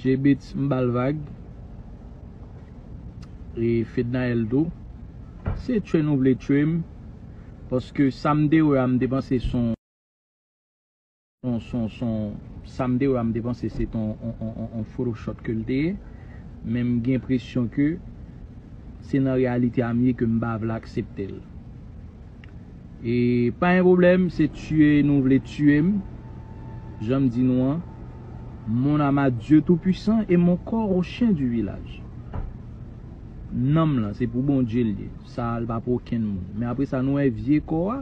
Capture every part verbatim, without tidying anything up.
J-Beatz, m ba l vag. E Fednaelle tou. Se tchwe nou vle tchwe m. Paske sa m te wè a, m te panse se yon, se yon, se yon, se yon, sa m te wè a, m te panse se te yon, yon, yon, yon, yon photoshop ke l te ye. Men m gen enpresyon ke se nan reyalite a m ye ke m pa vle aksepte l. E pa gen pwoblèm, se tiye nou vle tiye m. Jan m di nou an, mon âme à Dieu Tout-Puissant et mon corps au chien du village. Nanm lan, se pou Bondye l ye. Sa, l pa pou okenn moun. Men apre sa, nou wè vye kò a,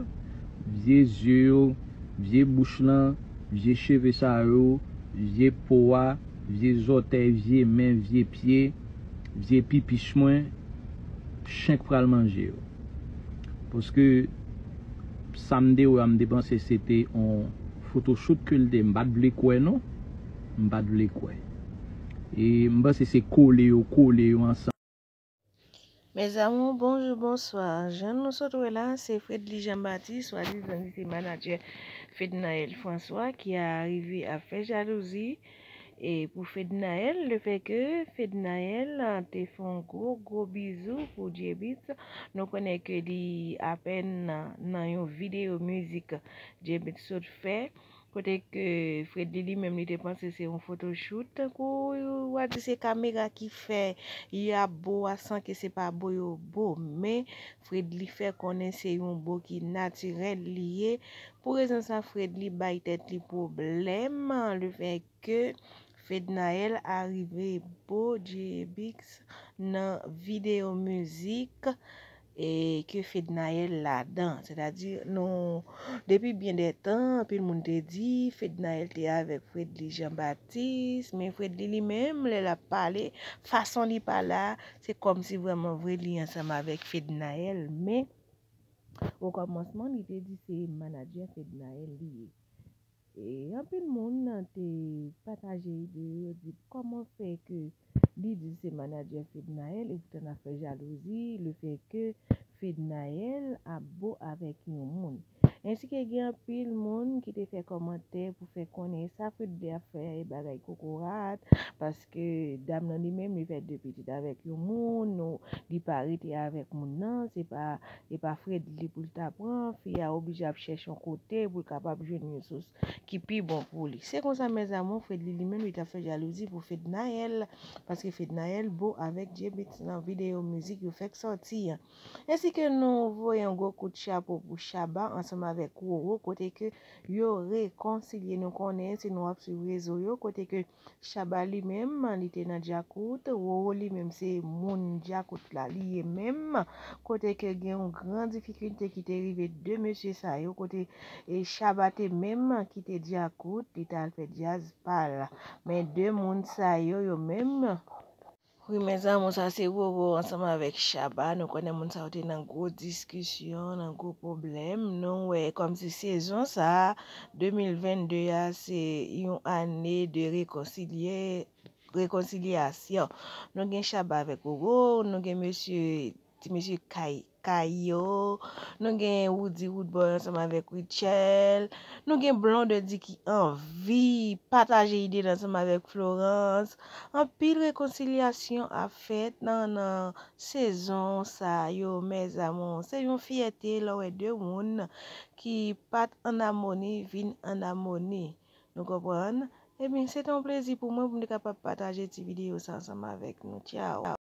vye zye yo, vye bouch lan, vye cheve sa yo, vye po a, vye zòtèy, vye men, vye pye, vye pipich mwen, chen k pral manje yo. Paske sa m te wè a, m te panse se te yon photoshoot ke l te, m pa t vle kwè non. M pa t vle kwè. E m panse se kole yo kole yo ansanm. Mes amours, bonjour, bonsoir. Jan nou sot wè la, se Fredly Jean Baptiste, swadizan li se manadjè Fednaelle François, ki a rive ap fè jalouzi. E pou Fednaelle, le fè ke Fednaelle, ah, te fè yon gwo, gwo bizou pou J-Beatz, nou konnen ke li apèn nan, nan yon videyo mizik J-Beatz sot fè, kote ke Fredly li menm li te panse se yon photoshoot, tankou w a di se kamera ki fè y ap bo a san ke se pa bo yo bo, men Fredly fè konnen se yon bo ki natirèl li ye. Pou rezon sa, Fredly bay tèt li pwoblèm, le fè ke Fednaelle arive bo J-Beatz nan videyo mizik e ke Fednaelle ladan. Sètadi, nou, depi byen dè tan, anpil moun te di Fednaelle te avèk Fredly Jean Baptiste, men Fredly li menm, lè l ap pale, fason li pale a, se kòmsi vrèman vre li ansanm avèk Fednaelle, men okòmansman, li te di se manadjè Fednaelle li ye. E anpil moun te pataje ide yo, yo di kòman fè ke li di se manadjè Fednaelle, epoutan n ap fè jalouzi, le fè ke Fednaelle ap bo avèk yon moun. Ensi ke gen anpil moun ki te fè kòmantè pou fè konnen sa Fredly ap fè a e bagay kokorat, paske dam nan li menm li fè de pitit avèk yon moun, nou, li pa rete avèk moun nan, se pa, e pa Fredly pou l ta pran, fi a oblije ap chèche yon kote pou l kapab jwenn yon sous ki pi bon pou li. Se konsa, mes amours, Fredly li menm li t ap fè jalouzi pou Fednaelle, paske Fednaelle bo avèk J-Beatz nan videyo mizik yo fèk sòti an. Ensi ke nou voye yon gwo kout chapo pou Shabba ansanm avèk Roro, kote ke yo rekonsilye. Nou konnen, si nou ap swiv rezo yo, kote ke Shabba li menm, li te nan djakout. Roro li menm, se moun djakout la li ye menm. Kote ke gen yon gran difikilte ki te rive de mesye sa yo. Kote, e, Shabba te menm kite djakout, li t al fè djaz pa l. Men de moun sa yo, yo menm, wi, mes amours, sa se Roro ansanm avèk Shabba. Nou konnen moun sa yo te nan gwo diskisyon, nan gwo pwoblèm. Nou wè kòmsi sezon sa a, de mil vennde a, se yon ane de rekonsilye, rekonsilyasyon. Nou gen Shabba avèk Roro, nou gen mesye, ti mesye Kay, Kayo, nou gen Roody Roodboy ansanm avèk Rutshelle, nou gen Blondedy ki anvi pataje ide l ansanm avèk Florence. Anpil rekonsilyasyon ap fèt nan, nan sezon sa yo, mes amours. Se yon fyète lè w wè de moun ki pa t ann amoni vin ann amoni. Nou konprann? Ebyen, se te yon plezi pou mwen pou m te kapab pataje ti videyo sa ansanm avèk nou. Tchaw!